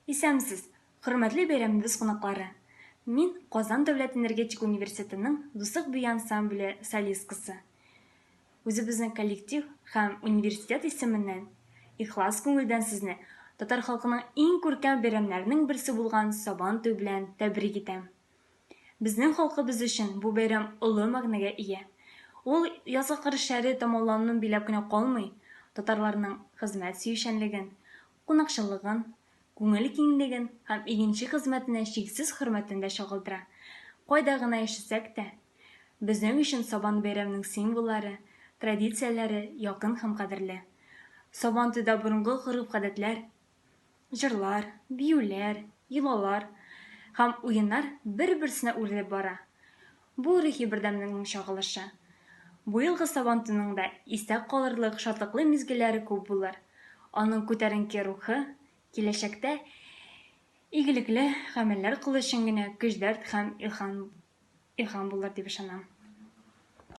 Исәнмесез, хөрмәтле бәйрәмебез кунаклары! Мин, Казан дәүләт энергетика университетының Дуслык бию ансамбле солисткасы. Үзебезнең коллектив һәм университет исеменнән ихлас күңелдән сезне татар халкының иң күркәм бәйрәмнәренең берсе булган Сабан туе белән тәбрик итәм. Безнең халкыбыз өчен бу бәйрәм олы мәгънәгә ия. Ул язгы кыр эшләре тәмамлануын биләп кенә калмый, татарларның хезмәт сөючәнлеген, кунакчыллыгын, күңел киңлеген һәм игенче хезмәтенә чиксез хөрмәтен дә чагылдыра. Кайда гына яшәсәк тә, безнең өчен Сабан бәйрәменең символлары, традицияләре якын һәм кадерле. Сабантуйда борынгы гореф-гадәтләр, Җырлар, биюләр, йолалар һәм уеннар бер-берсенә үрелеп бара. Бу рухи бердәмлекнең чагылышы. Бу елгы Сабантуйның да истә калырлык шатлыклы мизгелләре күп булыр. Аның күтәренке рухы киләчәктә игелекле гамәлләр кылу өчен генә көч-дәрт һәм илһам илһам булыр дип ышанам.